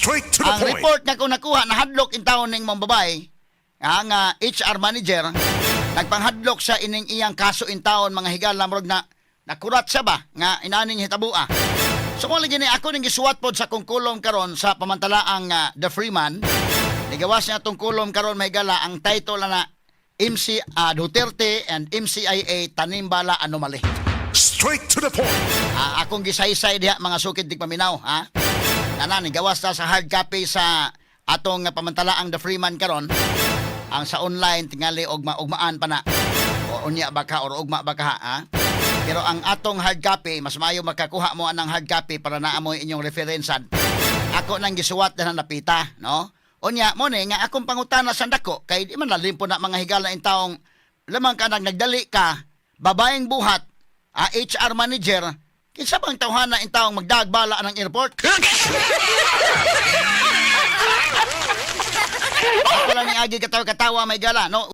Straight to the Ang point. report nga kung nakuha, nahadlok in taon ning mong babae, ang HR manager, nagpanghadlok sa ining iyang kaso in taon, mga higala, murag na nakurat siya ba nga inaning hitabua. So kung lagi ni ako ning gisuwat pod sa kong kulom karon sa pamantalaang The Freeman, nigawas niya atong kulom karon, mga higala, ang title na MC Duterte and MCIA Tanimbala Anomaly. Straight to the point. Ah, akong gisaysay diha, mga sukid tigpaminaw, ha. Nana ni gawas ta sa hard copy sa atong pamantalaang The Freeman karon. Ang sa online tingali og maugmaan pa na. O unya ba ka or ugma ba ka, ha? Pero ang atong hard copy, mas maayo makakuha mo anang hard copy para naa mo inyong referensan. Ako nang gisuwat na napita, no? Unya mo ni nga akong pangutana sa dako kay di man lalimpo na, mga higala, in taong lamang ka nag nagdali ka babaeng buhat, HR manager, kinsa bang tawhana in taong magdagbala ng airport? Ako lang ni agi katawa-katawa, may gala, no?